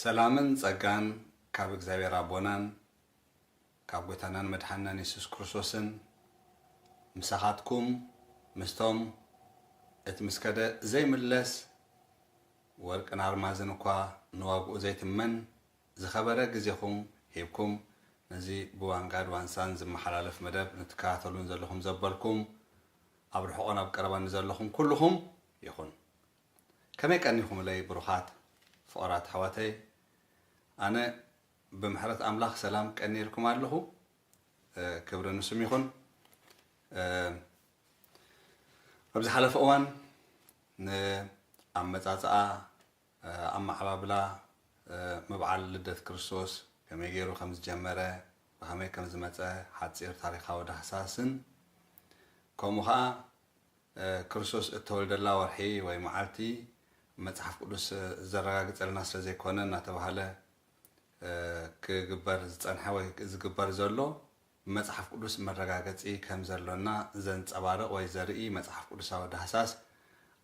ሰላምን ጸጋን ካብ እግዚኣብሔር ኣቦናን ካብ ጐይታናን መድሓንናን የሱስ ክርስቶስን ምሳኻትኩም ምስቶም እቲ ምስ ከደ ዘይምለስ ወርቅን ኣልማዝን እኳ ንዋግኡ ዘይትመን ዝኸበረ ግዜኹም ሂብኩም ነዚ ብዋንጋድ ዋንሳን ዝመሓላለፍ መደብ ንትከታተሉን ዘለኹም ዘበልኩም ኣብ ርሑቕን ኣብ ቀረባን ዘለኹም ኩልኹም ይኹን። ከመይ ቀኒኹምለይ ብሩኻት ፍቑራት ኣሕዋተይ? ኣነ ብምሕረት ኣምላኽ ሰላም ቀንየልኩም ኣለኹ። ክብሪ ንስሙ ይኹን። ኣብ ዝሓለፈ እዋን ንኣመጻጽኣ፣ ኣመዓባብላ፣ ምብዓል ልደት ክርስቶስ ከመይ ገይሩ ከም ዝጀመረ፣ ብኸመይ ከም ዝመጸ ሓጺር ታሪኻዊ ዳህሳስን ከምኡ ኸኣ ክርስቶስ እተወልደላ ወርሒ ወይ መዓልቲ መጽሓፍ ቅዱስ ዘረጋግጸልና ስለ ዘይኮነ እናተባህለ ክግበር ዝጸንሐ ወይ ዝግበር ዘሎ ብመጽሓፍ ቅዱስ መረጋገጺ ከም ዘሎና ዘንጸባርቕ ወይ ዘርኢ መጽሓፍ ቅዱሳዊ ዳህሳስ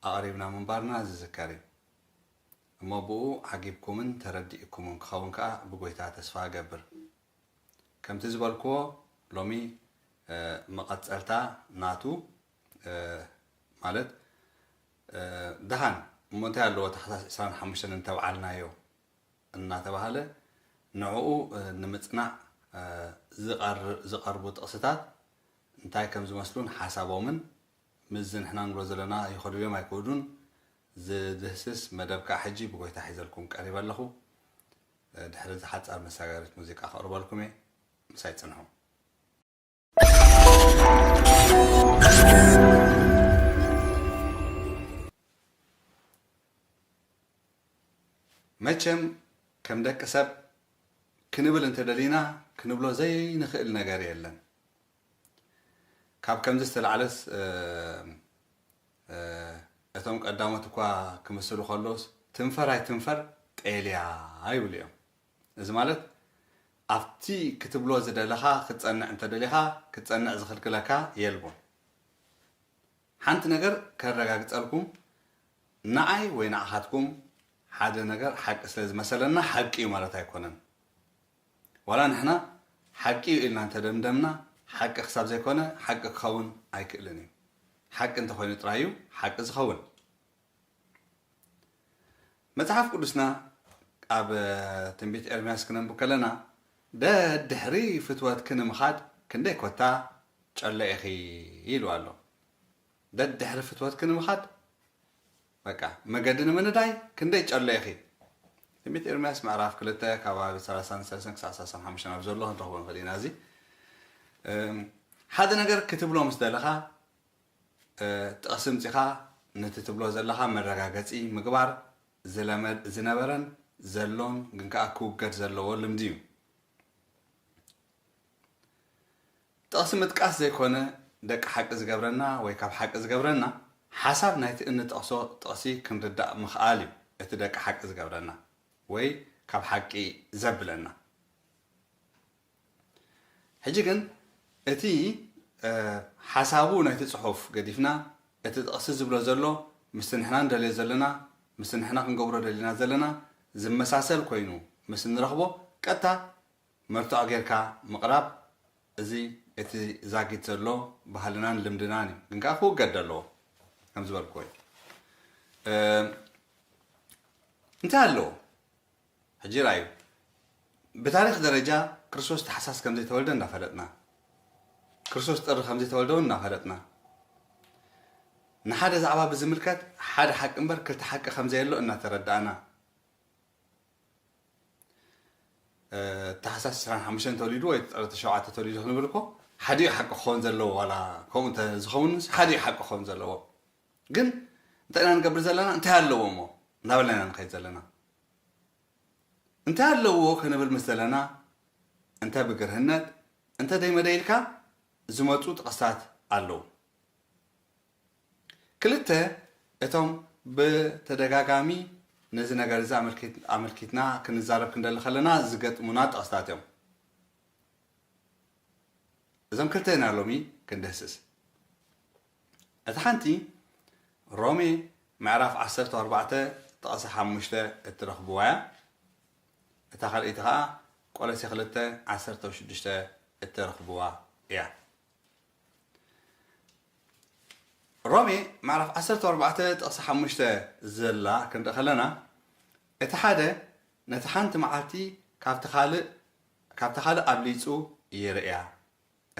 ኣቕሪብና ምንባርና ዝዝከር እዩ። እሞ ብኡ ዓጊብኩምን ተረዲእኩምን ክኸውን ከኣ ብጎይታ ተስፋ እገብር። ከምቲ ዝበልክዎ ሎሚ መቐጸልታ ናቱ ማለት ደሓን እሞ እንታይ ኣለዎ ታሕሳስ ዕስራን ሓሙሽተን እንተብዓልናዮ እናተባህለ ንዕኡ ንምጽናዕ ዝቐርቡ ጥቕስታት እንታይ ከም ዝመስሉን ሓሳቦምን ምስዚ ንሕና ንብሎ ዘለና ይኸዱ ድዮም ኣይክእዱን ዝድህስስ መደብ ከዓ ሕጂ ብጎይታ ሒዘልኩም ቀሪበ ኣለኹ። ድሕሪ እዚ ሓጻር መሳጋሪት ሙዚቃ ከቕርበልኩም እየ። ምሳይ ጽንሑ። መቸም ከም ደቂ ሰብ ክንብል እንተደሊና ክንብሎ ዘይንኽእል ነገር የለን። ካብ ከምዚ ዝተላዕለስ እቶም ቀዳሞት እኳ ክምስሉ ከለውስ ትንፈር ኣይትንፈር ጤልያ ይብሉ እዮም። እዚ ማለት ኣብቲ ክትብሎ ዝደለኻ ክትጸንዕ እንተደሊኻ ክትጸንዕ ዝኽልክለካ የልቦን። ሓንቲ ነገር ከረጋግጸልኩም፣ ንዓይ ወይ ንዓኻትኩም ሓደ ነገር ሓቂ ስለ ዝመሰለና ሓቂ እዩ ማለት ኣይኮነን። ዋላ ንሕና ሓቂ እዩ ኢልና እንተደምደምና ሓቂ ክሳብ ዘይኮነ ሓቂ ክኸውን ኣይክእልን እዩ። ሓቂ እንተኾይኑ ጥራይ እዩ ሓቂ ዝኸውን። መጽሓፍ ቅዱስና ኣብ ትንቢት ኤርምያስ ክነንብብ ከለና ደድሕሪ ፍትወትኪ ንምኻድ ክንደይ ኮታ ጨለ ኢኺ ኢሉ ኣሎ። ደድሕሪ ፍትወትኪ ንምኻድ በቃ መገዲ ንምንዳይ ክንደይ ጨለ ኢኺ። ትንቢት ኤርምያስ ምዕራፍ ክልተ ከባቢ ሰላሳን ሰለስተን ክሳብ ሰላሳን ሓሙሽተን ኣብ ዘሎ ክንረኽቦ ንኽእል ኢና። እዚ ሓደ ነገር ክትብሎ ምስ ደለኻ ጥቕሲ ምጺኻ ነቲ ትብሎ ዘለኻ መረጋገጺ ምግባር ዝለመድ ዝነበረን ዘሎን ግን ከኣ ክውገድ ዘለዎ ልምዲ እዩ። ጥቕሲ ምጥቃስ ዘይኮነ ደቂ ሓቂ ዝገብረና ወይ ካብ ሓቂ ዝገብረና ሓሳብ ናይቲ እንጠቕሶ ጥቕሲ ክንርዳእ ምኽኣል እዩ እቲ ደቂ ሓቂ ዝገብረና ወይ ካብ ሓቂ ዘብለና። ሕጂ ግን እቲ ሓሳቡ ናይቲ ጽሑፍ ገዲፍና እቲ ጥቕሲ ዝብሎ ዘሎ ምስቲ ንሕና ንደልዮ ዘለና ምስቲ ንሕና ክንገብሮ ደሊና ዘለና ዝመሳሰል ኮይኑ ምስ እንረኽቦ ቀጥታ መርትዖ ጌርካ ምቕራብ እዚ እቲ ዛጊት ዘሎ ባህልናን ልምድናን እዩ። ግን ከኣ ክውገድ ኣለዎ ከም ዝበልኩ ኮይኑ እንታይ ኣለዎ? ሕጂ ርኣዩ፣ ብታሪኽ ደረጃ ክርስቶስ ታሕሳስ ከም ዘይተወልደ እናፈለጥና፣ ክርስቶስ ጥሪ ከም ዘይተወልደ እውን እናፈለጥና፣ ንሓደ ዛዕባ ብዝምልከት ሓደ ሓቂ እምበር ክልተ ሓቂ ከም ዘየሎ እናተረዳእና፣ ታሕሳስ ዕስራን ሓሙሽተን ተወሊዱ ወይ ጥሪ ሸውዓተ ተወሊዱ ክንብል እኮ ሓዲኡ ሓቂ ክኸውን ዘለዎ ዋላ ከምኡ እንተዝኸውን ሓዲኡ ሓቂ ክኸውን ዘለዎ ግን እንታይ ኢና ንገብር ዘለና እንታይ ኣለዎ እሞ እናበልና ኢና ንኸይድ ዘለና። እንታይ ኣለዎ ክንብል ምስ ዘለና እንተ ብግርህነት እንተ ደይመደ ኢልካ ዝመፁ ጥቕስታት ኣለዉ። ክልተ እቶም ብተደጋጋሚ ነዚ ነገር እዚ ኣመልኪትና ክንዛረብ ክንደሊ ከለና ዝገጥሙና ጥቕስታት እዮም። እዞም ክልተ ኢና ሎሚ ክንድህስስ። እታ ሓንቲ ሮሜ ምዕራፍ ዓሰርተ ኣርባዕተ ጥቕሲ ሓሙሽተ እትረኽብዋ እያ። እታ ካልኣይቲ ኸዓ ቆሎሴ ክልተ ዓሰርተ ሽዱሽተ እትረኽብዋ እያ። ሮሜ ምዕራፍ ዓሰርተ ኣርባዕተ ጥቕሲ ሓሙሽተ ዘላ ክንርኢ ከለና፣ እቲ ሓደ ነቲ ሓንቲ መዓልቲ ካብቲ ካልእ፣ ካብቲ ካልእ ኣብሊጹ ይርእያ፣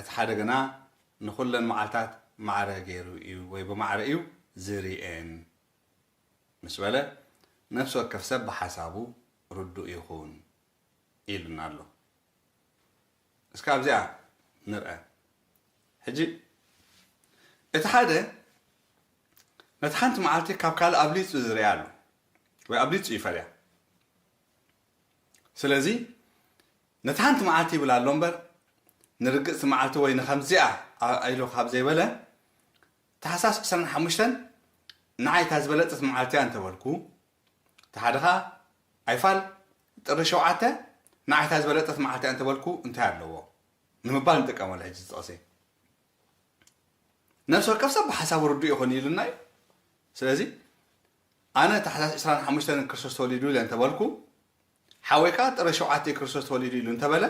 እቲ ሓደ ግና ንኹለን መዓልታት ማዕረ ገይሩ እዩ ወይ ብማዕረ እዩ ዝርእየን ምስ በለ፣ ነፍሲ ወከፍ ሰብ ብሓሳቡ ርዱእ ይኹን ኢሉና ኣሎ። እስከ ኣብዚኣ ንርአ። ሕጂ እቲ ሓደ ነቲ ሓንቲ መዓልቲ ካብ ካልእ ኣብሊጹ ዝርእያ ኣሎ ወይ ኣብሊጹ ይፈልያ። ስለዚ ነቲ ሓንቲ መዓልቲ ይብል ኣሎ እምበር፣ ንርግጽቲ መዓልቲ ወይ ንኸምዚኣ ኣ-፣ ኢሉ ካብ ዘይበለ፣ ታሕሳስ ዕስራን ሓሙሽተን ንዓይ እታ ዝበለጸት መዓልቲ እያ እንተበልኩ፣ እቲ ሓደ ኸኣ ኣይፋል ጥሪ ሸውዓተ ንዓይ እታ ዝበለጸት መዓልቲ እያ እንተበልኩ እንታይ ኣለዎ ንምባል ንጥቀመሉ ሕጂ እዚ ጥቕሲ። ነፍሲ ወከፍ ሰብ ብሓሳቡ ርዱእ ይኹን ኢሉና እዩ። ስለዚ ኣነ ታሕሳስ ዕስራን ሓሙሽተን ክርስቶስ ተወሊዱ ኢለ እንተበልኩ፣ ሓወይ ከኣ ጥሪ ሸውዓተ እዩ ክርስቶስ ተወሊዱ ኢሉ እንተበለ፣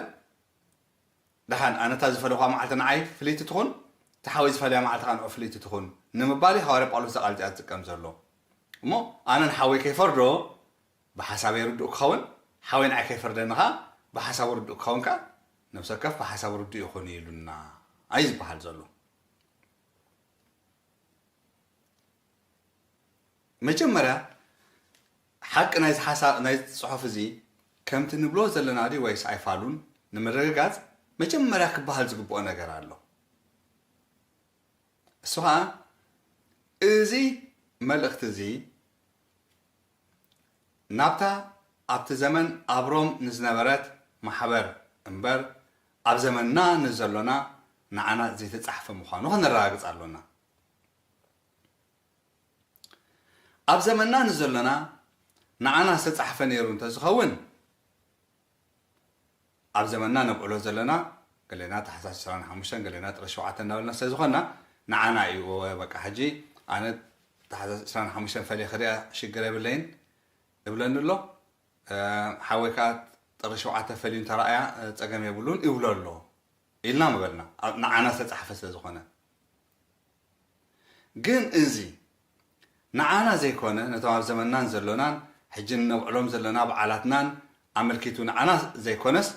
ደሓን ኣነ እታ ዝፈለኹዋ መዓልቲ ንዓይ ፍልይቲ ትኹን፣ እቲ ሓወይ ዝፈልያ መዓልቲ ከኣ ንዑ ፍልይቲ ትኹን ንምባል እዩ ሃዋርያ ጳውሎስ እዛ ቃል እዚኣ ዝጥቀም ዘሎ። እሞ ኣነ ንሓወይ ከይፈርዶ ብሓሳበይ ርዱእ ክኸውን፣ ሓወይ ንዓይ ከይፈርደኒ ከኣ ብሓሳቡ ርዱእ ክኸውን ከኣ ነብሲ ወከፍ ብሓሳቡ ርዱእ ይኹን ኢሉና እዩ ዝበሃል ዘሎ። መጀመርያ ሓቂ ናይዚ ሓሳብ፣ ናይዚ ጽሑፍ እዚ ከምቲ ንብሎ ዘለና ድዩ ወይስ ኣይፋሉን ንምርግጋጽ መጀመርያ ክበሃል ዝግብኦ ነገር ኣሎ። እሱ ኸኣ እዚ መልእኽቲ እዚ ናብታ ኣብቲ ዘመን ኣብ ሮም ንዝነበረት ማሕበር እምበር ኣብ ዘመንና ንዘሎና ንዓና ዘይተጻሕፈ ምዃኑ ከነረጋግጽ ኣሎና። ኣብ ዘመንና ንዘሎና ንዓና ዝተጻሕፈ ነይሩ እንተዝኸውን፣ ኣብ ዘመንና ነብዕሎ ዘለና ገሌና ታሕሳስ ዕስራን ሓሙሽተን ገሌና ጥሪ ሸውዓተ እናበልና ስለ ዝኾንና ንዓና እዩ። እወ በቃ ሕጂ ኣነ ታሕሳስ ዕስራን ሓሙሽተን ፈልየ ክሪኣ ሽግር የብለይን እብለኒ ኣሎ። እ፣ ሓወይ ከኣ ጥሪ ሸውዓተ ፈልዩ እንተረኣያ፣ እ፣ ጸገም የብሉን ይብሎ ኣሎ ኢልና ምበልና፣ ኣብ፣ ንዓና ዝተጻሕፈ ስለ ዝኾነ። ግን እዚ ንዓና ዘይኮነ፣ ነቶም ኣብ ዘመንናን ዘሎናን ሕጂ እነብዕሎም ዘለና በዓላትናን ኣመልኪቱ ንዓና ዘይኮነስ፣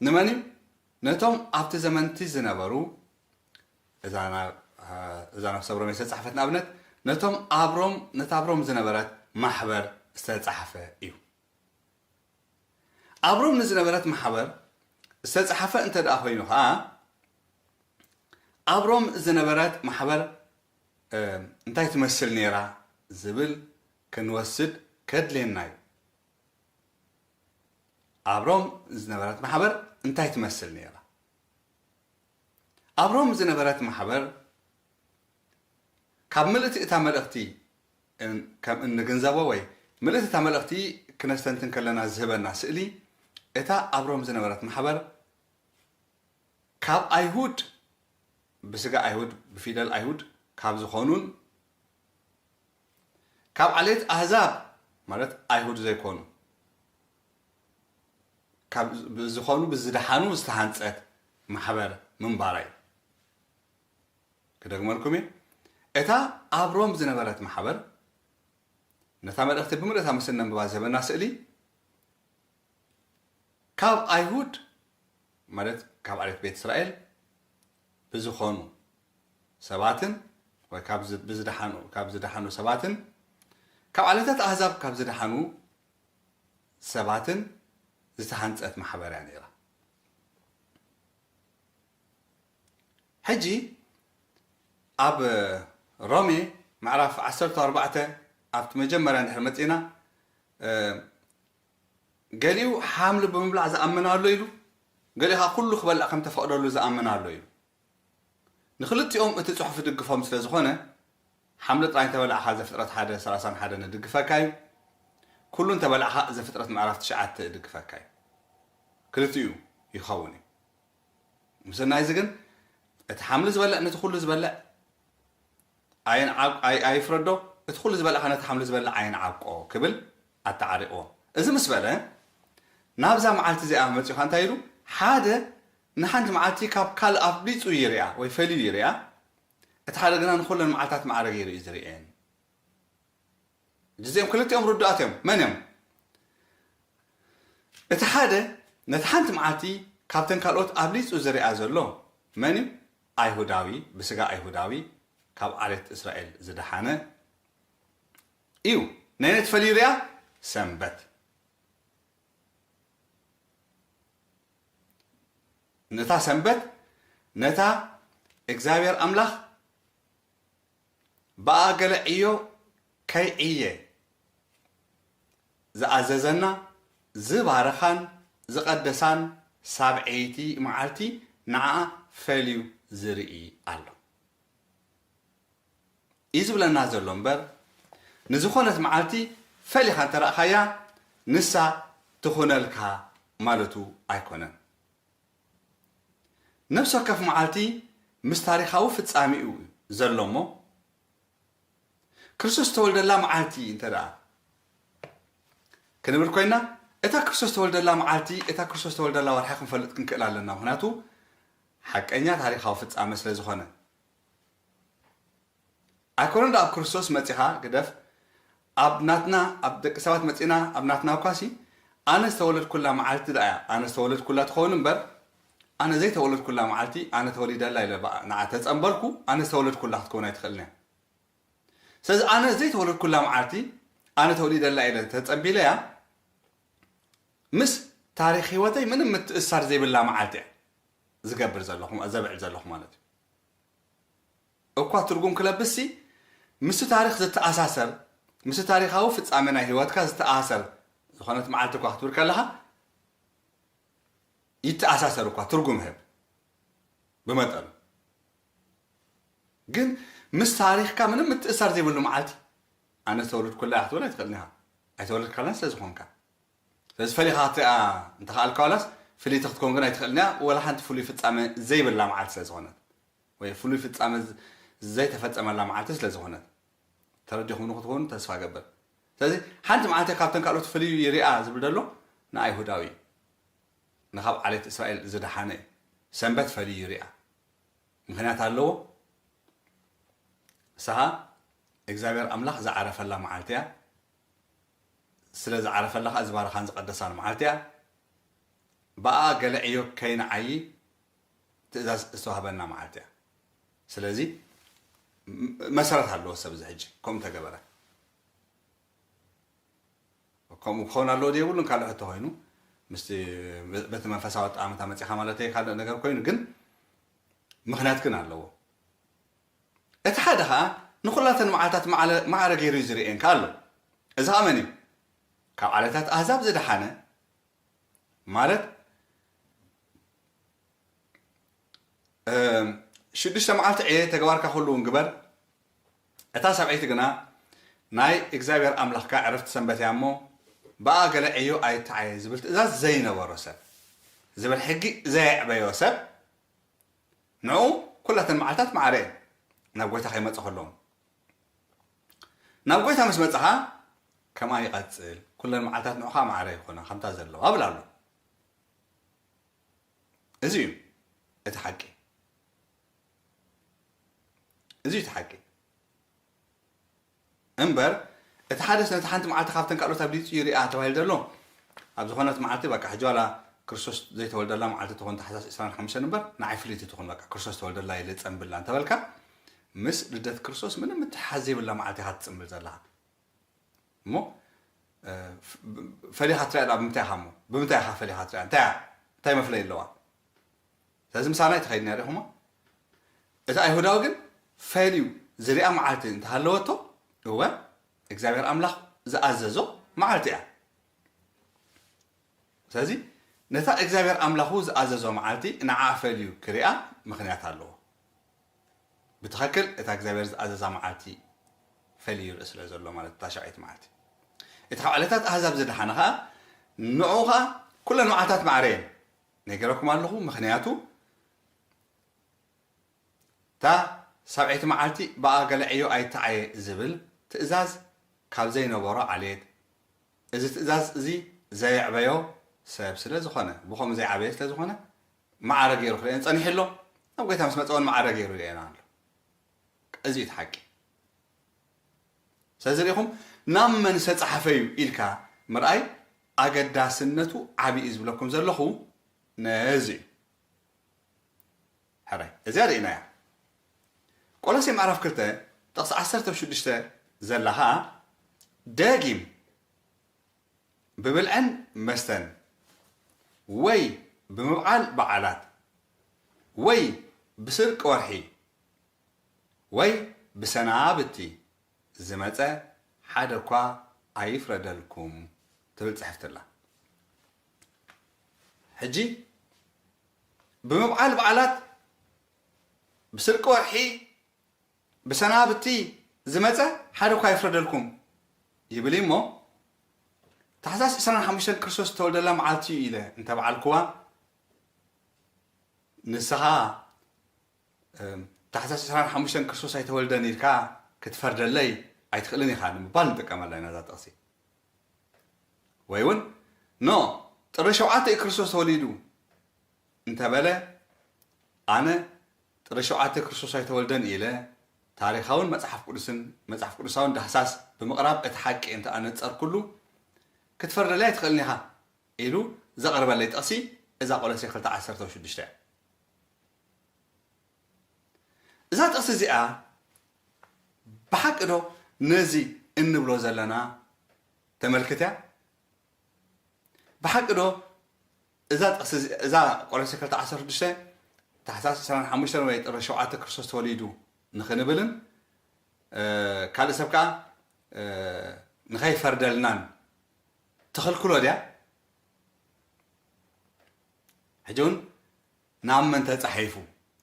ንመን እዩ? ነቶም ኣብቲ ዘመንቲ ዝነበሩ፣ እዛ ናብ፣ እዛ ናብ ሰብ ሮሜ ዝተጻሕፈት ንኣብነት፣ ነቶም ኣብ ሮም፣ ነታ ኣብ ሮም ዝነበረት ማሕበር ዝተጻሕፈ እዩ። ኣብ ሮም ንዝነበረት ማሕበር ዝተጻሕፈ እንተ ደኣ ኮይኑ ኸኣ፣ ኣብ ሮም ዝነበረት ማሕበር፣ እ፣ እንታይ ትመስል ነይራ ዝብል ክንወስድ ከድልየና እዩ። ኣብ ሮም ዝነበረት ማሕበር እንታይ ትመስል ነይራ? ኣብ ሮም ዝነበረት ማሕበር ካብ ምልእቲ እታ መልእኽቲ እን-፣ ከም እንግንዘቦ ወይ ምልእቲ እታ መልእኽቲ ክነስተንትን ከለና ዝህበና ስእሊ፣ እታ ኣብ ሮም ዝነበረት ማሕበር ካብ ኣይሁድ፣ ብስጋ ኣይሁድ፣ ብፊደል ኣይሁድ ካብ ዝኾኑን ካብ ዓሌት ኣህዛብ ማለት ኣይሁድ ዘይኮኑ ካብ ዝ-፣ ብዝኾኑ ብዝደሓኑ ዝተሃንጸት ማሕበር ምንባራ እዩ። ክደግመልኩም እየ። እታ ኣብ ሮም ዝነበረት ማሕበር ነታ መልእኽቲ ብምልእታ ምስ እነንብባ ዝህበና ስእሊ ካብ ኣይሁድ ማለት ካብ ዓሌት ቤት እስራኤል ብዝኾኑ ሰባትን ወይ ካብ ዝ-፣ ብዝደሓኑ፣ ካብ ዝደሓኑ ሰባትን ካብ ዓሌታት ኣህዛብ ካብ ዝደሓኑ ሰባትን ዝተሃንጸት ማሕበር እያ ነይራ። ሕጂ ኣብ ሮሜ ምዕራፍ ዓሰርተ ኣርባዕተ ኣብቲ መጀመርያ እንድሕር መጺና፣ እ፣ ገሊኡ ሓምሊ ብምብላዕ ዝኣምን ኣሎ ኢሉ፣ ገሊኡ ኸዓ ኩሉ ክበልዕ ከም ተፈቕደሉ ዝኣምን ኣሎ ኢሉ። ንኽልቲኦም እቲ ጽሑፍ ይድግፎም ስለ ዝኾነ፣ ሓምሊ ጥራይ እንተበላዕኻ ዘፍጥረት ሓደ ሰላሳን ሓደን ይድግፈካ እዩ። ኩሉ እንተበላዕኻ ዘፍጥረት ምዕራፍ ትሽዓተ ይድግፈካ እዩ። ክልቲኡ ይኸውን እዩ። ምስናይ እዚ ግን እቲ ሓምሊ ዝበልዕ ነቲ ኩሉ ዝበልዕ ኣይንዓብ-፣ ኣይ-፣ ኣይፍረዶ፣ እቲ ኩሉ ዝበልዕ ከኣ ነቲ ሓምሊ ዝበልዕ ኣይንዓብቆ ክብል ኣተዓሪቕዎ። እዚ ምስ በለ፣ ናብዛ መዓልቲ እዚኣ መጺኡ ኸኣ እንታይ ኢሉ? ሓደ ንሓንቲ መዓልቲ ካብ ካልእ ኣብሊጹ ይርኣ ወይ ፈልዩ ይርኣ፣ እቲ ሓደ ግና ንኹለን መዓልታት ማዕረ ገይሩ እዩ ዝርእየን። እዚኦም ክልቲኦም ርዱኣት እዮም። መን እዮም? እቲ ሓደ ነቲ ሓንቲ መዓልቲ ካብተን ካልኦት ኣብሊጹ ዝርኣ ዘሎ መን እዩ? ኣይሁዳዊ፣ ብስጋ ኣይሁዳዊ፣ ካብ ዓሌት እስራኤል ዝደሓነ እዩ። ነየነይቲ ፈልዩ ይርኣ? ሰንበት። ነታ ሰንበት፣ ነታ እግዚኣብሔር ኣምላኽ ብኣ ገለ ዕዮ ከይዕየ ዝኣዘዘና፣ ዝባረኻን ዝቐደሳን ሳብዐይቲ መዓልቲ ንዓኣ ፈልዩ ዝርኢ ኣሎ እዩ ዝብለና ዘሎ እምበር፣ ንዝኾነት መዓልቲ ፈሊኻ እንተ ረኣኻያ ንሳ ትኹነልካ ማለቱ ኣይኮነን። ነፍሲ ወከፍ መዓልቲ ምስ ታሪኻዊ ፍጻሜኡ ዘሎ እሞ፣ ክርስቶስ ዝተወልደላ መዓልቲ እንተ ደኣ ክንብል ኮይና፣ እታ ክርስቶስ ዝተወልደላ መዓልቲ፣ እታ ክርስቶስ ዝተወልደላ ወርሒ ክንፈልጥ ክንክእል ኣለና። ምኽንያቱ ሓቀኛ ታሪኻዊ ፍጻመ ስለ ዝኾነ። ኣይኮነን ደኣ ኣብ ክርስቶስ መጺኻ ግደፍ፣ ኣብ ናትና፣ ኣብ ደቂ ሰባት መጺና፣ ኣብ ናትና እኳሲ፣ ኣነ ዝተወለድኩላ መዓልቲ ደኣ እያ፣ ኣነ ዝተወለድኩላ ትኸውን እምበር፣ ኣነ ዘይተወለድኩላ መዓልቲ፣ ኣነ ተወሊደላ ኢለ በኣ ንዓ ተጸንበልኩ፣ ኣነ ዝተወለድኩላ ክትከውን ኣይትኽእልን እያ። ስለዚ ኣነ ዘይተወለድኩላ መዓልቲ፣ ኣነ ተወሊደላ ኢለ ተጸንቢለያ፣ ምስ ታሪኽ ህይወተይ ምንም ምትእሳር ዘይብላ መዓልቲ እያ ዝገብር ዘለኹ፣ ዘብዕል ዘለኹ ማለት እዩ። እኳ ትርጉም ክለብስሲ፣ ምስቲ ታሪኽ ዝተኣሳሰር፣ ምስቲ ታሪኻዊ ፍጻመ ናይ ህይወትካ ዝተኣሳሰር ዝኾነት መዓልቲ እኳ ክትብል ከለኻ፣ ይተኣሳሰር እኳ ትርጉም ይህብ ብመጠኑ። ግን ምስ ታሪኽካ ምንም ምትእሳር ዘይብሉ መዓልቲ፣ ኣነ ዝተወለድኩላ እያ ክትብል ኣይትኽእልን ኢኻ። ኣይተወለድካላን ስለ ዝኾንካ። ስለዚ ፈሊኻ ክትሪኣ እንተኸኣልካ ዋላስ ፍልይቲ ክትከውን ግን ኣይትኽእልን እያ፣ ወላ ሓንቲ ፍሉይ ፍጻመ ዘይብላ መዓልቲ ስለ ዝኾነት። ወይ ፍሉይ ፍጻመ ዝ-፣ ዘይተፈጸመላ መዓልቲ ስለ ዝኾነት። ተረዲኹምኒ ክትኮኑ ተስፋ እገብር። ስለዚ ሓንቲ መዓልቲ ካብተን ካልኦት ፍልዩ ይርኣ ዝብል ዘሎ ንኣይሁዳዊ እዩ። ንኻብ ዓሌት እስራኤል ዝደሓነ እዩ። ሰንበት ፈልዩ ይርኣ። ምኽንያት ኣለዎ። ንስኻ እግዚኣብሔር ኣምላኽ ዝዓረፈላ መዓልቲ እያ። ስለ ዝዓረፈላ ኸኣ ዝባረኻን ዝቐደሳን መዓልቲ እያ። ብኣ ገለ ዕዮ ከይንዓዪ ትእዛዝ ዝተዋህበና መዓልቲ እያ። ስለዚ ም-፣ መሰረት ኣለዎ ሰብ እዚ ሕጂ ከምኡ ተገበረ። ከምኡ ክኸውን ኣለዎ ዶ የብሉን ካልእ ሕቶ ኮይኑ፣ ምስቲ በቲ መንፈሳዊ ኣጠማምታ መጺኻ ማለተይ ካልእ ነገር ኮይኑ፣ ግን ምኽንያት ግን ኣለዎ። እቲ ሓደ ኸኣ ንኹላተን መዓልታት ማዕለ-፣ ማዕረ ገይሩ እዩ ዝርእየን ከኣ ኣሎ። እዚ ኸኣ መን እዩ? ካብ ዓሌታት ኣህዛብ ዝደሓነ ማለት፣ እም፣ ሽዱሽተ መዓልቲ ዕየ፣ ተግባርካ ኩሉ እውን ግበር፣ እታ ሰብዐይቲ ግና ናይ እግዚኣብሔር ኣምላኽካ ዕረፍቲ ሰንበት እያ እሞ፣ ብኣ ገለ ዕዮ ኣይትዓየ ዝብል ትእዛዝ ዘይነበሮ ሰብ፣ ዝብል ሕጊ ዘየዕበዮ ሰብ፣ ንዑ ኩላተን መዓልታት ማዕረ እየን፣ ናብ ጐይታ ከይመጸ ከለዉ። ናብ ጐይታ ምስ መጻኻ፣ ከምኣ ይቐጽል፣ ኩለን መዓልታት ንዑኻ ማዕረ ይኾና፣ ከምታ ዘለዋ፣ ብል ኣሎ። እዚ እዩ እቲ ሓቂ። እዚ እዩ እቲ ሓቂ። እምበር፣ እቲ ሓደስ ነቲ ሓንቲ መዓልቲ ካብተን ካልኦት ኣብሊጹ ይርኣ ተባሂሉ ዘሎ፣ ኣብ ዝኾነት መዓልቲ፣ በቃ፣ ሕጂ ዋላ ክርስቶስ ዘይተወልደላ መዓልቲ ትኾን፣ ታሕሳስ ዕስራን ሓሙሽተን እምበር፣ ንዓይ ፍልይቲ ትኹን፣ በቃ፣ ክርስቶስ ተወልደላ ኢለ ጸንብላ እንተበልካ፣ ምስ ልደት ክርስቶስ ምንም ምትሕሓዝ ዘይብላ መዓልቲ ኢኻ ትጽንብል ዘለኻ። እሞ፣ እ፣ ፍ-፣ ብ-፣ ፈሊኻ ትሪኣ ደኣ ብምንታይ ኢኻ እሞ? ብምንታይ ኢኻ ፈሊኻ ትሪኣ? እንታይ እያ? እንታይ መፍለዪ ኣለዋ? ስለዚ ምሳና ኣይትኸይድን እያ ዲኹማ? እቲ ኣይሁዳዊ ግን ፈልዩ ዝሪኣ መዓልቲ እንተሃለወቶ፣ እወ፣ እግዚኣብሔር ኣምላኽ ዝኣዘዞ መዓልቲ እያ። ስለዚ ነታ እግዚኣብሔር ኣምላኹ ዝኣዘዞ መዓልቲ ንዓኣ ፈልዩ ክሪኣ ምኽንያት ኣለዎ። ብትኸክል እታ እግዚኣብሔር ዝኣዘዛ መዓልቲ ፈልዩ ይርኢ ስለ ዘሎ ማለት እታ ሻብዐይቲ መዓልቲ። እቲ ካብ ዕለታት ኣህዛብ ዝደሓነ ኸኣ ንዕኡ ኸኣ ኩለን መዓልታት ማዕረ እየን። ነጊረኩም ኣለኹ፣ ምኽንያቱ እታ ሳብዐይቲ መዓልቲ ብኣ ገለ ዕዮ ኣይተዓየ ዝብል ትእዛዝ ካብ ዘይነበሮ ዓሌት፣ እዚ ትእዛዝ እዚ ዘየዕበዮ ሰብ ስለ ዝኾነ፣ ብኸምኡ ዘይዓበየ ስለ ዝኾነ፣ ማዕረ ገይሩ ክርእየን ጸኒሑ ኣሎ። ናብ ጎይታ ምስ መጸ እውን ማዕረ ገይሩ ይርእየና ኣሎ። እዚ እዩ እቲ ሓቂ። ስለዚ ርኢኹም፣ ናብ መን ዝተጻሕፈ እዩ ኢልካ ምርኣይ ኣገዳስነቱ ዓቢ እዩ ዝብለኩም ዘለኹ ነዚ እዩ። ሕራይ፣ እዚኣ ርኢናያ። ቆሎሴ ምዕራፍ ክልተ ጥቕሲ ዓሰርተ ሽዱሽተ ዘላ ኸኣ፣ ደጊም ብብልዕን መስተን ወይ ብምብዓል በዓላት ወይ ብስርቂ ወርሒ ወይ ብሰናብቲ ዝመጸ ሓደ እኳ ኣይፍረደልኩም ትብል ጽሕፍቲ ኣላ። ሕጂ ብምብዓል በዓላት፣ ብስርቂ ወርሒ፣ ብሰናብቲ ዝመጸ ሓደ እኳ ኣይፍረደልኩም ይብል እዩ እሞ፣ ታሕሳስ ዕስራን ሓሙሽተን ክርስቶስ ዝተወልደላ መዓልቲ እዩ ኢለ እንተበዓልኩዋ፣ ንስኻ፣ እም፣ ታሕሳስ ዕስራን ሓሙሽተን ክርስቶስ ኣይተወልደን ኢልካ ክትፈርደለይ ኣይትኽእልን ኢኻ ንምባል ንጥቀመላ ኢና እዛ ጥቕሲ። ወይ እውን፣ ኖ፣ ጥሪ ሸውዓተ እዩ ክርስቶስ ተወሊዱ እንተበለ፣ ኣነ ጥሪ ሸውዓተ ክርስቶስ ኣይተወልደን ኢለ ታሪኻውን መጽሓፍ ቅዱስን መጽሓፍ ቅዱሳውን ዳህሳስ ብምቕራብ እቲ ሓቂ እንተ ኣነጸርኩሉ፣ ክትፈርደለይ ኣይትኽእልን ኢኻ ኢሉ ዘቕርበለይ ጥቕሲ እዛ ቆሎሴ ክልተ ዓሰርተ ሽዱሽተ እያ። እዛ ጥቕሲ እዚኣ ብሓቂ ዶ ነዚ እንብሎ ዘለና ተመልክት እያ? ብሓቂ ዶ እዛ ጥቕሲ እዚ-፣ እዛ ቆሎሴ ክልተ ዓሰርተ ሽዱሽተ ታሕሳስ ዕስራን ሓሙሽተን ወይ ጥሪ ሸውዓተ ክርስቶስ ተወሊዱ ንኽንብልን፣ እ፣ ካልእ ሰብ ከኣ፣ እ፣ ንኸይፈርደልናን ትኽልክሎ ድያ? ሕጂ እውን ናብ መን ተጻሒፉ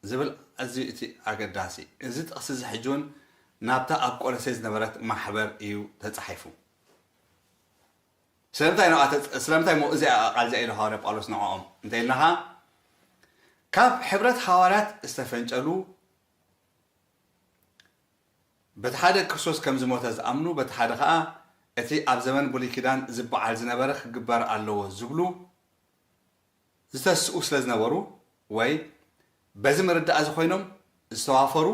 ዝብል ኣዝዩ እቲ ኣገዳሲ። እዚ ጥቕሲ እዚ ሕጂ እውን ናብታ ኣብ ቆሎሴ ዝነበረት ማሕበር እዩ ተጻሒፉ። ስለምንታይ ንዓ ተጽ-፣ ስለምንታይ እሞ እዚኣ ቃል እዚኣ ኢሉ ሃዋርያ ጳውሎስ ንዕኦም እንተ ኢልና ኸኣ፣ ካብ ሕብረት ሃዋርያት ዝተፈንጨሉ፣ በቲ ሓደ ክርስቶስ ከም ዝሞተ ዝኣምኑ፣ በቲ ሓደ ኸኣ እቲ ኣብ ዘመን ብሉይ ኪዳን ዝበዓል ዝነበረ ክግበር ኣለዎ ዝብሉ ዝተስኡ ስለ ዝነበሩ፣ ወይ በዚ መረዳእ እዚ ኮይኖም ዝተዋፈሩ፣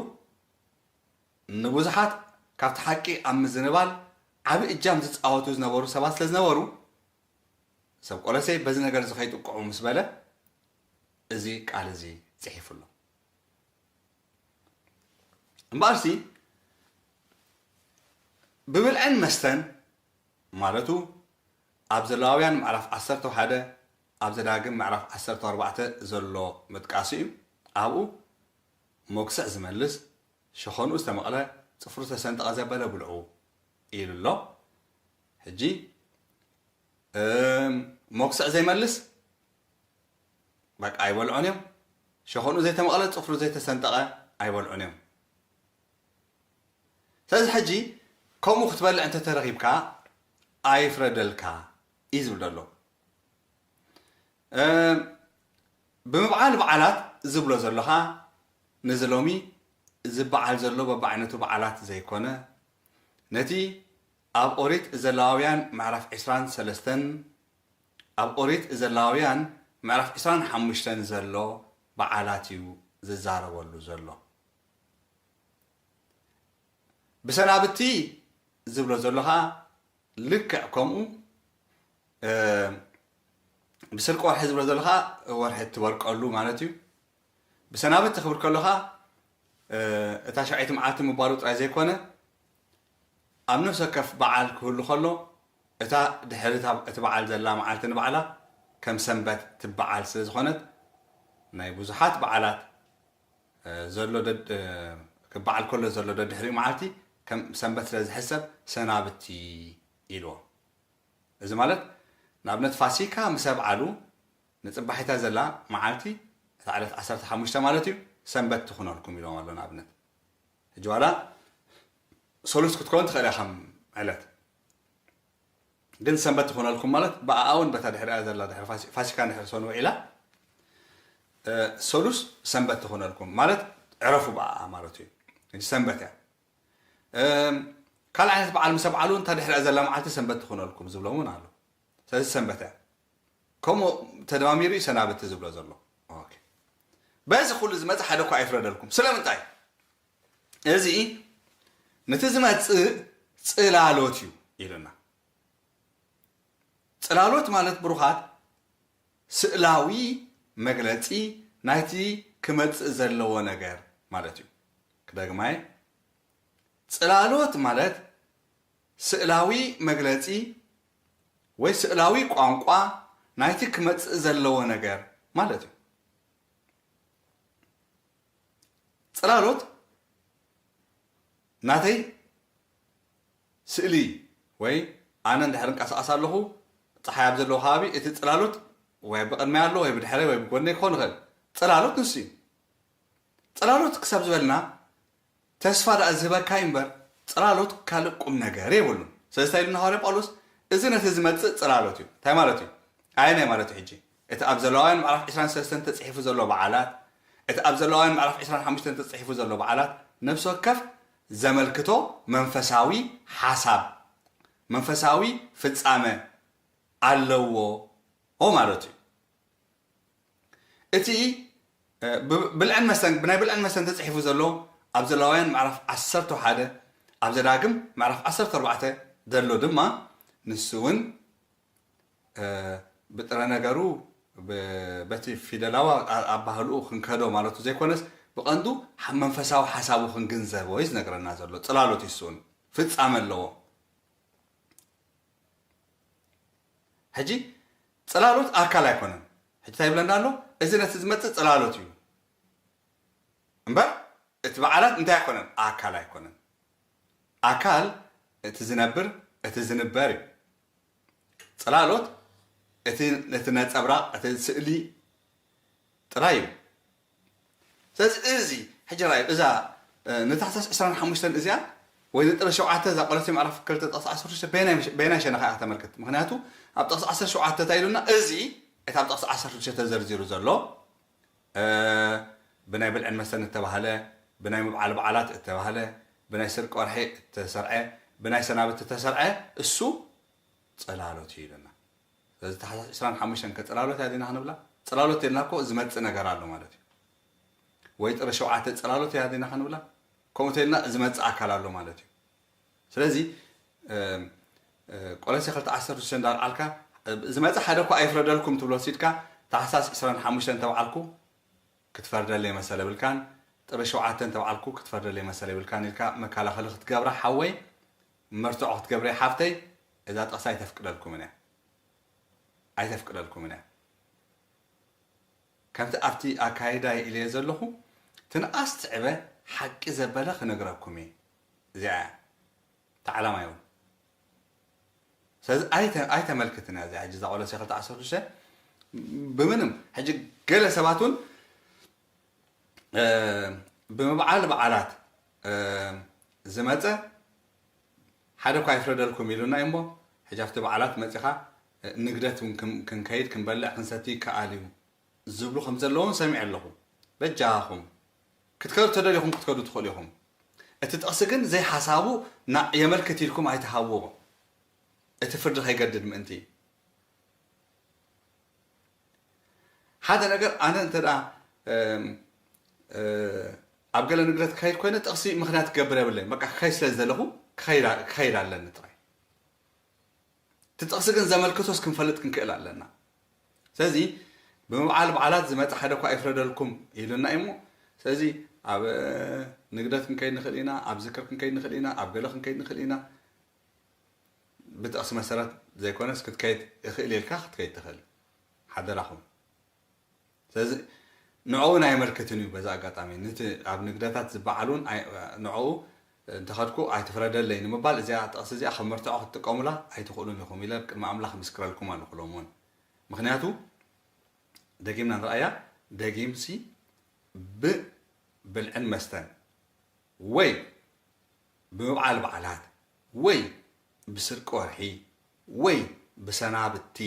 ንብዙሓት ካብቲ ሓቂ ኣብ ምዝንባል ዓቢ እጃም ዝጻወቱ ዝነበሩ ሰባት ስለ ዝነበሩ፣ ሰብ ቆሎሴ በዚ ነገር እዚ ከይጥቅዑ ምስ በለ፣ እዚ ቃል እዚ ጽሒፉ ኣሎ። እምበኣርሲ፣ ብብልዕን መስተን ማለቱ፣ ኣብ ዘሌዋውያን ምዕራፍ ዓሰርተ ሓደ፣ ኣብ ዘዳግም ምዕራፍ ዓሰርተ ኣርባዕተ ዘሎ ምጥቃሱ እዩ። ኣብኡ፣ መጉስዕ ዝመልስ፣ ሸኾንኡ ዝተመቕለ፣ ጽፍሩ ዝተሰንጠቐ ዘበለ ብልዑ ኢሉ ኣሎ። ሕጂ፣ እም፣ መጉስዕ ዘይመልስ፣ በቃ ኣይበልዑን እዮም። ሸኾንኡ ዘይተመቕለ፣ ጽፍሩ ዘይተሰንጠቐ ኣይበልዑን እዮም። ስለዚ ሕጂ ከምኡ ክትበልዕ እንተተረኺብካ ኣይፍረደልካ እዩ ዝብል ዘሎ። እም፣ ብምብዓል በዓላት ዝብሎ ዘሎ ኸኣ ነዚ ሎሚ ዝበዓል ዘሎ በብዓይነቱ በዓላት ዘይኮነ፣ ነቲ ኣብ ኦሪት ዘሌዋውያን ምዕራፍ ዕስራን ሰለስተን፣ ኣብ ኦሪት ዘሌዋውያን ምዕራፍ ዕስራን ሓሙሽተን ዘሎ በዓላት እዩ ዝዛረበሉ ዘሎ። ብሰናብቲ ዝብሎ ዘሎ ኸኣ ልክዕ ከምኡ፣ እ፣ ብስርቂ ወርሒ ዝብሎ ዘሎ ኸኣ ወርሒ እትበርቀሉ ማለት እዩ። ብሰናብቲ ክብል ከሎ ኸኣ፣ እ፣ እታ ሻውዓይቲ መዓልቲ ምባሉ ጥራይ ዘይኮነ፣ ኣብ ነፍሲ ወከፍ በዓል ክህሉ ከሎ፣ እታ ድሕሪ እታ፣ እቲ በዓል ዘላ መዓልቲ ንባዕላ ከም ሰንበት ትበዓል ስለ ዝኾነት፣ ናይ ብዙሓት በዓላት፣ እ፣ ዘሎ ደድ-፣ እ፣ ክበዓል ከሎ ዘሎ ደድሕሪኡ መዓልቲ ከም ሰንበት ስለ ዝሕሰብ ሰናብቲ ኢልዎ። እዚ ማለት፣ ንኣብነት ፋሲካ ምስ ኣብዓሉ፣ ንጽባሒታ ዘላ መዓልቲ፣ እታ ዕለት ዓሰርተ ሓሙሽተ ማለት እዩ፣ ሰንበት ትኹነልኩም ኢሎም ኣሎ። ንኣብነት፣ ሕጂ ዋላ ሰሉስ ክትከውን ትኽእል እያ ከም ዕለት፣ ግን ሰንበት ትኹነልኩም ማለት፣ ብኣኣ እውን በታ ድሕሪኣ ዘላ፣ ድሕሪ ፋሲ-፣ ፋሲካ እንድሕር ሰኑ ውዒላ፣ እ፣ ሰሉስ ሰንበት ትኹነልኩም ማለት፣ ዕረፉ ብኣኣ ማለት እዩ። ሕጂ ሰንበት እያ። እም፣ ካልእ ዓይነት በዓል ምስ ኣብዓሉ፣ እንታ ድሕሪኣ ዘላ መዓልቲ ሰንበት ትኹነልኩም ዝብሎም እውን ኣሎ። ስለዚ ሰንበት እያ። ከምኡ ተደማሚሩ እዩ ሰናብቲ ዝብሎ ዘሎ። ኦኬ። በዚ ኩሉ ዝመጽእ ሓደ እኳ ኣይፍረደልኩም። ስለምንታይ? እዚ ነቲ ዝመጽእ ጽላሎት እዩ ኢሉና። ጽላሎት ማለት ብሩኻት ስእላዊ መግለጺ ናይቲ ክመጽእ ዘለዎ ነገር ማለት እዩ። ክደግማይ፣ ጽላሎት ማለት ስእላዊ መግለጺ ወይ ስእላዊ ቋንቋ ናይቲ ክመጽእ ዘለዎ ነገር ማለት እዩ። ጽላሎት ናተይ ስእሊ ወይ ኣነ እንድሕር እንቀሳቐስ ኣለኹ፣ ጸሓይ ኣብ ዘለዎ ከባቢ እቲ ጽላሎት ወይ ብቕድመይ ኣሎ ወይ ብድሕረይ ወይ ብጎነይ ክኾን ይኽእል። ጽላሎት ንሱ እዩ። ጽላሎት ክሳብ ዝበልና ተስፋ ደኣ ዝህበካ እዩ እምበር ጽላሎት ካልእ ቁም ነገር የብሉን። ስለዚ እንታይ ኢሉና ሃዋርያ ጳውሎስ? እዚ ነቲ ዝመጽእ ጽላሎት እዩ። እንታይ ማለት እዩ? ኣየናይ ማለት እዩ ሕጂ? እቲ ኣብ ዘለዋውያን ምዕራፍ ዕስራን ሰለስተን ተጽሒፉ ዘሎ በዓላት፣ እቲ ኣብ ዘለዋውያን ምዕራፍ ዕስራን ሓሙሽተን ተጽሒፉ ዘሎ በዓላት ነፍሲ ወከፍ ዘመልክቶ መንፈሳዊ ሓሳብ፣ መንፈሳዊ ፍጻመ ኣለዎ ማለት እዩ። እቲ እ፣ ብ-፣ ብልዕን መስተን፣ ብናይ ብልዕን መስተን ተጽሒፉ ዘሎ ኣብ ዘለዋውያን ምዕራፍ ዓሰርተ ሓደ፣ ኣብ ዘዳግም ምዕራፍ ዓሰርተ ኣርባዕተ ዘሎ ድማ ንሱ እውን እ፣ ብጥረ ነገሩ ብ-፣ በቲ ፊደላዊ ኣ-፣ ኣባህልኡ ክንከዶ ማለቱ ዘይኮነስ ብቐንዱ ሓ-፣ መንፈሳዊ ሓሳቡ ክንግንዘቦ እዩ ዝነግረና ዘሎ። ጽላሎት እዩ እሱ እውን ፍጻመ ኣለዎ። ሕጂ ጽላሎት ኣካል ኣይኮነን። ሕጂ እንታይ ይብለና ኣሎ? እዚ ነቲ ዝመጽእ ጽላሎት እዩ እምበር እቲ በዓላት እንታይ ኣይኮነን? ኣካል ኣይኮነን። ኣካል እቲ ዝነብር፣ እቲ ዝንበር እዩ። ጽላሎት እቲ፣ እቲ ነጸብራቕ፣ እቲ ስእሊ ጥራይ እዩ። ስለዚ እዚ ሕጂ ራእዩ፣ እዛ፣ እ፣ ንታሕሳስ ዕስራን ሓሙሽተን እዚኣ ወይ ንጥሪ ሸውዓተ እዛ ቆሎሴ ምዕራፍ ክልተ ጥቕሲ ዓሰርተ ሽዱሽተ በየናይ፣ በየናይ ሸነኻ ኢኻ ተመልክት? ምኽንያቱ ኣብ ጥቕሲ ዓሰርተ ሸውዓተ እንታይ ኢሉና? እዚ እቲ ኣብ ጥቕሲ ዓሰርተ ሽዱሽተ ተዘርዚሩ ዘሎ፣ እ፣ ብናይ ብልዕን መስተን እተባህለ፣ ብናይ ምብዓል በዓላት እተባህለ፣ ብናይ ስርቂ ወርሒ እተሰርዐ፣ ብናይ ሰናብቲ እተሰርዐ እሱ ጽላሎት እዩ ኢሉና። ስለዚ ታሕሳስ ዕስራን ሓሙሽተን ከ ጽላሎት እያ ዲና ክንብላ? ጽላሎት ተልና እኮ ዝመጽእ ነገር ኣሎ ማለት እዩ። ወይ ጥሪ ሸውዓተ ጽላሎት እያ ዲና ክንብላ? ከምኡ ተልና ዝመጽእ ኣካል ኣሎ ማለት እዩ። ስለዚ፣ እ፣ እ፣ ቆሎሴ ክልተ ዓሰርተ ሽዱሽተ እንዳልዓልካ፣ እ፣ ዝመጽእ ሓደ እኳ ኣይፍረደልኩም ትብሎ ሲድካ፣ ታሕሳስ ዕስራን ሓሙሽተን ተባዓልኩ ክትፈርደለይ መሰል የብልካን፣ ጥሪ ሸውዓተን ተባዓልኩ ክትፈርደለይ መሰል የብልካን ኢልካ መከላኸሊ ክትገብራ ሓወይ፣ መርትዖ ክትገብረ ሓፍተይ፣ እዛ ጥቕሲ ኣይተፍቅደልኩምን እያ። ኣይተፍቅደልኩምን እያ። ከምቲ ኣብቲ ኣካይዳ ኢለዮ ዘለኹ፣ ትንኣስ ትዕበ ሓቂ ዘበለ ክነግረኩም እየ። እዚኣ እያ። እቲ ዓላማ ይውን። ስለዚ ኣይተ-፣ ኣይተመልክትን እያ እዚኣ። ሕጂ እዛ ቆሎሴ ክልተ ዓሰርተ ሽዱሽተ ብምንም፣ ሕጂ ገለ ሰባት እውን፣ እ፣ ብምብዓል በዓላት፣ እ፣ ዝመጸ ሓደ እኳ ይፍረደልኩም ኢሉና እዩ እሞ፣ ሕጂ ኣብቲ በዓላት መጺኻ፣ እ፣ ንግደት እውን ክን-፣ ክንከይድ፣ ክንበልዕ፣ ክንሰቲ ይከኣል እዩ ዝብሉ ከም ዘለዉ እውን ሰሚዐ ኣለኹ። በጃኹም፣ ክትከዱ ተደሊኹም ክትከዱ ትኽእሉ ኢኹም። እቲ ጥቕሲ ግን ዘይሓሳቡ ና-፣ የመልክት ኢልኩም ኣይትሃብዎ። እቲ ፍርዲ ከይገድድ ምእንቲ። ሓደ ነገር ኣነ እንተ ደኣ፣ እም፣ እ፣ ኣብ ገለ ንግደት ክኸይድ ኮይነ ጥቕሲ ምኽንያት ክገብር የብለይን። በቃ ክኸይድ ስለ ዝደለኹ ክኸይድ ኣ-፣ ክኸይድ ኣለኒ ጥራይ። እቲ ጥቕሲ ግን ዘመልክቶስ ክንፈልጥ ክንክእል ኣለና። ስለዚ ብምብዓል በዓላት ዝመጽእ ሓደ እኳ ኣይፍረደልኩም ኢሉና እዩ እሞ፣ ስለዚ ኣብ፣ እ፣ ንግደት ክንከይድ ንኽእል ኢና፣ ኣብ ዝክር ክንከይድ ንኽእል ኢና፣ ኣብ ገለ ክንከይድ ንኽእል ኢና። ብጥቕሲ መሰረት ዘይኮነስ ክትከይድ እኽእል ኢልካ ክትከይድ ትኽእል። ሓደራኹም። ስለዚ ንዕኡ እውን ኣየመልክትን እዩ። በዚ ኣጋጣሚ ነቲ ኣብ ንግደታት ዝበዓል እውን ኣይ-፣ ንዕኡ እንተኸድኩ ኣይትፍረደለይ ንምባል እዚኣ ጥቕሲ እዚኣ ከም መርትዖ ክትጥቀሙላ ኣይትኽእሉን ኢኹም ኢለ ቅድሚ ኣምላኽ ምስክረልኩም ኣለኹ ሎም እውን። ምኽንያቱ ደጊምና ንርኣያ፣ ደጊምሲ ብብልዕን መስተን ወይ ብምብዓል በዓላት ወይ ብስርቂ ወርሒ ወይ ብሰናብቲ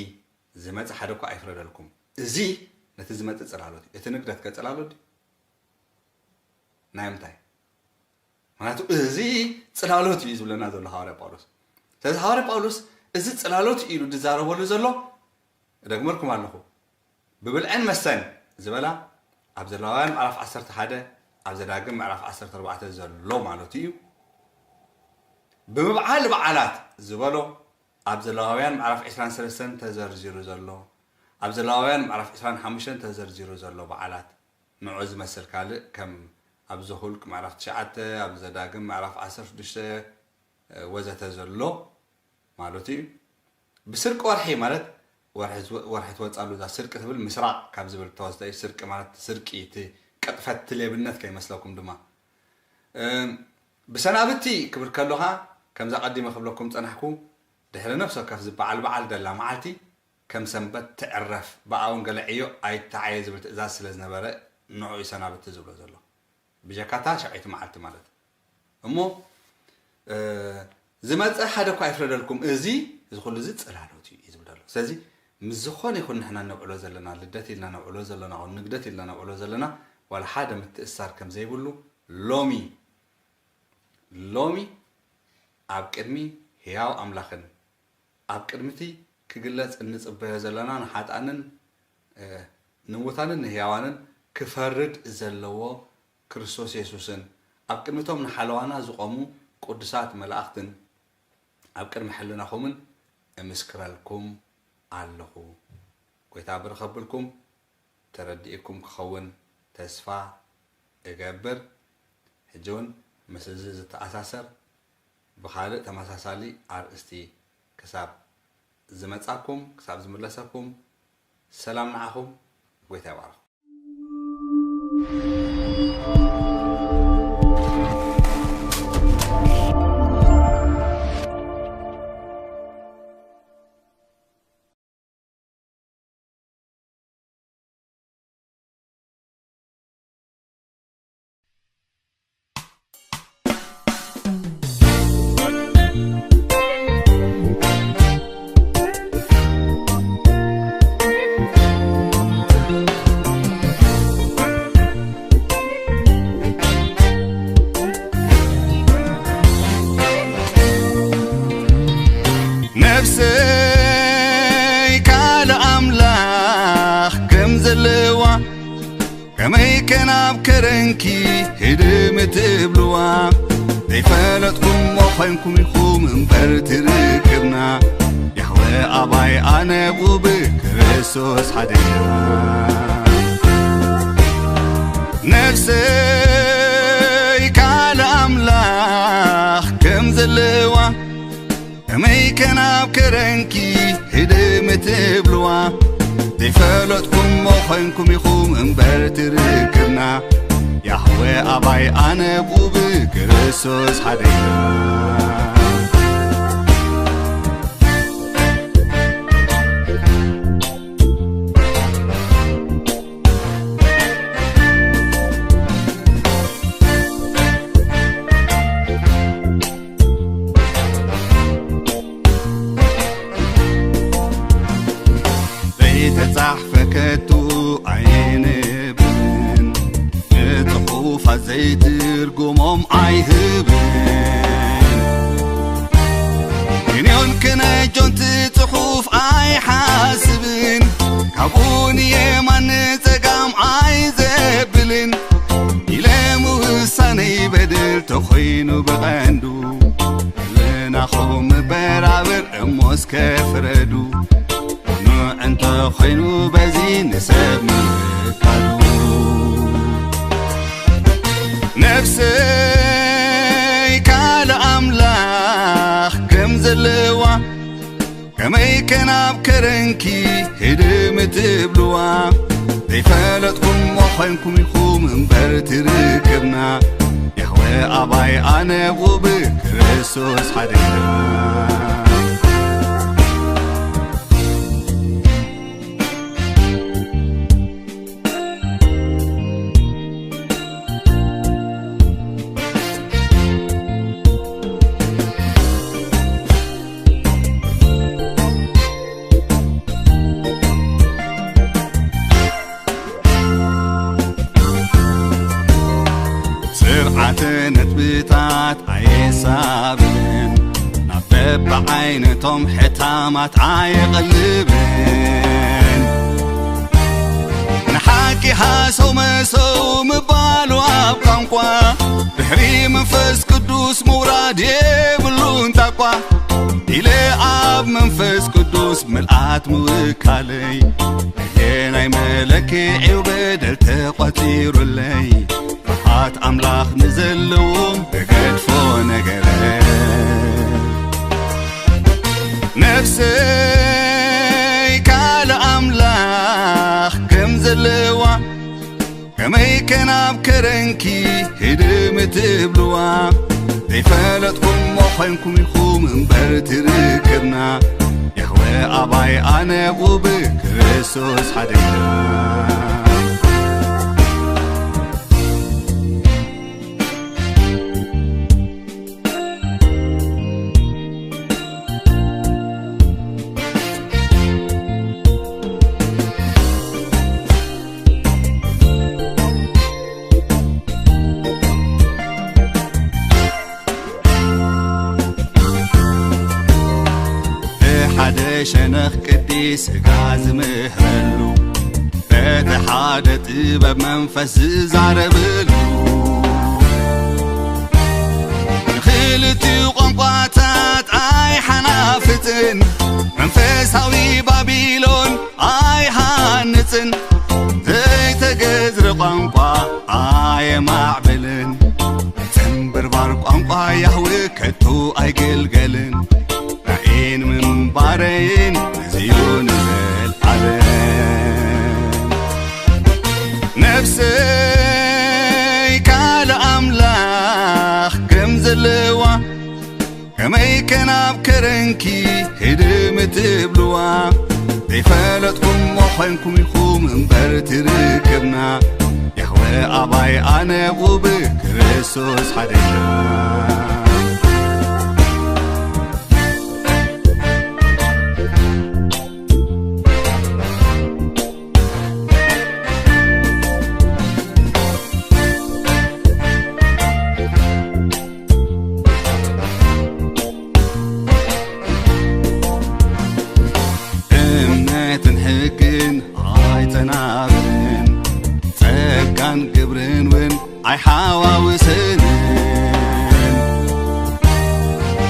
ዝመጽእ ሓደ እኳ ኣይፍረደልኩም። እዚ ነቲ ዝመጽእ ጽላሎት እዩ። እቲ ንግደት ከ ጽላሎት ድዩ? ናይ ምንታይ? ምኽንያቱ እዚ ጽላሎት እዩ ዝብለና ዘሎ ሃዋርያ ጳውሎስ። ስለዚ ሃዋርያ ጳውሎስ እዚ ጽላሎት እዩ ኢሉ ዝዛረበሉ ዘሎ እደግመልኩም ኣለኹ። ብብልዕን መስተን ዝበላ ኣብ ዘሌዋውያን ምዕራፍ ዓሰርተ ሓደ፣ ኣብ ዘዳግም ምዕራፍ ዓሰርተ ኣርባዕተ ዘሎ ማለቱ እዩ። ብምብዓል በዓላት ዝበሎ ኣብ ዘሌዋውያን ምዕራፍ ዕስራን ሰለስተን ተዘርዚሩ ዘሎ፣ ኣብ ዘሌዋውያን ምዕራፍ ዕስራን ሓሙሽተን ተዘርዚሩ ዘሎ በዓላት፣ ንዑ ዝመስል ካልእ ከም ኣብ ዘኹልቅ ምዕራፍ ትሽዓተ፣ ኣብ ዘዳግም ምዕራፍ ዓሰርተ ሽዱሽተ ወዘተ ዘሎ ማለቱ እዩ። ብስርቂ ወርሒ ማለት ወርሒ ዝወ-፣ ወርሒ ትወጻሉ። እዛ ስርቂ ትብል ምስራቕ ካብ ዝብል ተወስደ እዩ። ስርቂ ማለት ስርቂ፣ እቲ ቅጥፈት፣ እቲ ሌብነት ከይመስለኩም ድማ። እም፣ ብሰናብቲ ክብል ከሎ ኸዓ፣ ከምዛ ቀዲመ ክብለኩም ጸናሕኩ፣ ድሕሪ ነፍሲ ወከፍ ዝበዓል በዓል ደላ መዓልቲ ከም ሰንበት ትዕረፍ፣ ብኣ እውን ገለ ዕዮ ኣይተዓየ ዝብል ትእዛዝ ስለ ዝነበረ፣ ንዑ እዩ ሰናብቲ ዝብሎ ዘሎ። ብጀካታ ሻውዓይቲ መዓልቲ ማለት። እሞ፣ እ፣ ዝመጸ ሓደ እኳ ኣይፍረደልኩም፣ እዚ፣ እዚ ኩሉ እዚ ጽላሎት እዩ፣ እዩ ዝብል ዘሎ። ስለዚ ምስ ዝኾነ ይኹን ንሕና ነብዕሎ ዘለና፣ ልደት ኢልና ነብዕሎ ዘለና፣ ንግደት ኢልና ነብዕሎ ዘለና፣ ዋላ ሓደ ምትእሳር ከም ዘይብሉ፣ ሎሚ፣ ሎሚ ኣብ ቅድሚ ህያው ኣምላኽን ኣብ ቅድሚ እቲ ክግለጽ እንጽበዮ ዘለና ንሓጥኣንን፣ እ፣ ንሙታንን ንህያዋንን ክፈርድ ዘለዎ ክርስቶስ የሱስን ኣብ ቅድሚ እቶም ንሓለዋና ዝቖሙ ቅዱሳት መላእኽትን ኣብ ቅድሚ ሕልናኹምን እምስክረልኩም ኣለኹ። ጐይታ ብርኽ ኣብልኩም። ተረዲእኩም ክኸውን ተስፋ እገብር። ሕጂ እውን ምስ እዚ ዝተኣሳሰር ብኻልእ ተመሳሳሊ ኣርእስቲ ክሳብ ዝመጻኩም፣ ክሳብ ዝምለሰኩም፣ ሰላም ንዓኹም፣ ጐይታ ይባርኹም። ነፍሰይ ካልእ ኣምላኽ ከም ዘለዋ፣ ከመይ ከ ናብ ከረንኪ ህድም ትብልዋ? ዘይፈለጥኩሞ ኾይንኩም ኢኹም እምበር ትርክብና። ያህወ ኣባይ ኣነ ቁብ ክርስቶስ ሓደና። ነፍሰይ ካልእ ኣምላኽ ከም ዘለዋ፣ ከመይ ከ ናብ ከረንኪ ህድም ትብልዋ? ዘይፈለጥኩሞ ኾይንኩም ኢኹም እምበር ትርክብና። ያህወ ኣባይ ኣነ ቁብ ክርስቶስ ሓደና። ዘይተጻሕፈ ከቶ ኣየንብብን፣ ንጽሑፋት ዘይትርጉሞም ኣይህብን። ክንዮን ክነጆን እቲ ጽሑፍ ኣይሓስብን፣ ካብኡ ንየማን ንጸጋም ኣይዘብልን። ኢለ ምውሳነይ በደል ተኾይኑ ብቐንዱ፣ ህልናኹም በራብር እሞ እስከ ፍረዱ። ንዑ እንተ ኾይኑ በዚ ንሰብ ምፍቃዱ። ነፍሰይ ካልእ ኣምላኽ ከም ዘለዋ፣ ከመይ ከ ናብ ከረንኪ ህድም ትብልዋ? ዘይፈለጥኩሞ ኾይንኩም ኢኹም እምበር ትርክብና። ያህወ ኣባይ ኣነ ቁብ ክርስቶስ ሓደና። ስርዓተ ነጥብታት ኣየሳብን፣ ናብ በብዓይነቶም ሕታማት ኣይቐልብን። ንሓቂ ሃሰው መሰው ምባሉ ኣብ ቋንቋ፣ ድሕሪ መንፈስ ቅዱስ ምውራድ የብሉን ታቋ። ኢለ ኣብ መንፈስ ቅዱስ ምልኣት ምውካለይ፣ ኣየናይ መለክዒው በደል ተቖጺሩለይ? ፍርሃት ኣምላኽ ንዘለዎም ተገድፎ ነገር። ነፍሰይ ካልእ ኣምላኽ ከም ዘለዋ፣ ከመይ ከ ናብ ከረንኪ ህድም ትብልዋ? ዘይፈለጥኩሞ ኾንኩም ኢኹም እምበር ትርክብና። ያህወ ኣባይ ኣነ ቁብ ክርስቶስ ሓደና። ብሓደ ሸነኽ ቅዲ ስጋ ዝምህረሉ፣ በቲ ሓደ ጥበብ መንፈስ ዝዛረበሉ፣ ንኽልቲኡ ቋንቋታት ኣይሓናፍጽን፣ መንፈሳዊ ባቢሎን ኣይሃንጽን፣ ዘይተገዝረ ቋንቋ ኣየማዕብልን፣ ጽንብርባር ቋንቋ ያህዌ ከቶ ኣይገልገልን። ራእይን ምንባረይን እዚ እዩ ንዘለዓለም። ነፍሰይ ካልእ ኣምላኽ ከም ዘለዋ፣ ከመይ ከ ናብ ከረንኪ ህድም ትብልዋ? ዘይፈለጥኩሞ ኾንኩም ኢኹም እምበር ትርክብና። ያህወ ኣባይ ኣነ ቁብ ክርስቶስ ሓደና። እምነትን ሕግን ኣይጸናብን፣ ጸጋን ግብርን እውን ኣይሓዋውሰንን።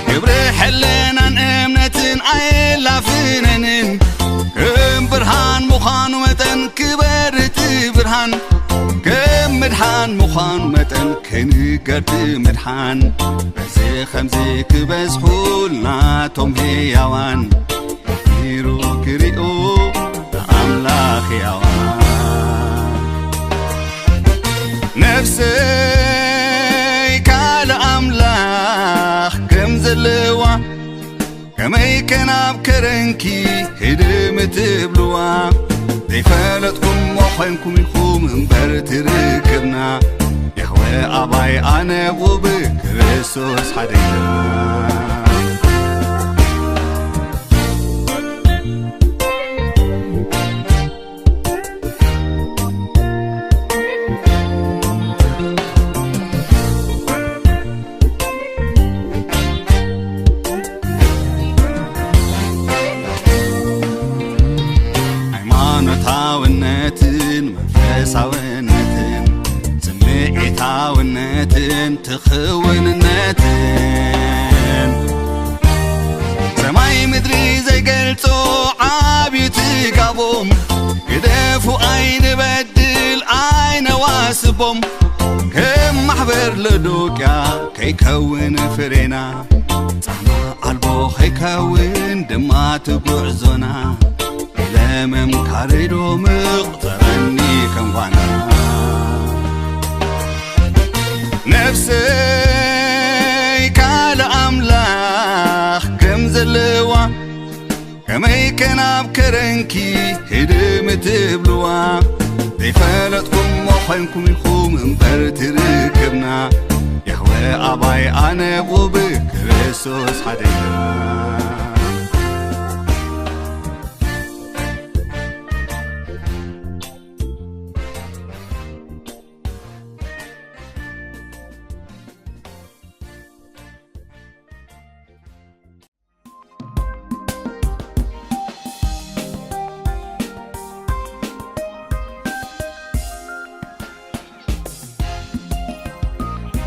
ግብሪ ሕልናን እምነትን ኣየላፍነንን። ከም ብርሃን ምዃኑ መጠን ክበርህ እቲ ብርሃን፣ ከም ምድሓን ምዃኑ መጠን ክንገር እቲ ምድሓን። በዚ ኸምዚ ክበዝሑ ናቶም ህያዋን፣ ሩ ክሪኡ ንኣምላኽ ያዋ። ነፍሰይ ካልእ ኣምላኽ ከም ዘለዋ፣ ከመይ ከ ናብ ከረንኪ ህድም ትብልዋ? ዘይፈለጥኩሞ ኾንኩም ኢኹም እምበር ትርክብና። ያህወ ኣባይ ኣነ ቁብ ክርስቶስ ሓደና። ሃይማኖታውነትን መንፈሳውነትን፣ ስምዒታውነትን ትኽውንነትን፣ ሰማይ ምድሪ ዘይገልጾ ዓብዩ ትጋቦም። ግደፉ ኣይንበድል ኣይነዋስቦም፣ ከም ማሕበር ሎዶቅያ ከይከውን ፍሬና፣ ጻማ ኣልቦ ከይከውን ድማ ትጉዕዞና። ለመምካሪ ዶ ምቕጸረኒ ከም ጓና? ነፍሰይ ካልእ ኣምላኽ ከም ዘለዋ፣ ከመይ ከ ናብ ከረንኪ ህድም ትብልዋ? ዘይፈለጥኩሞ ኾንኩም ኢኹም እምበር ትርክብና። ያህወ ኣባይ ኣነ ቁብ ክርስቶስ ሓደና።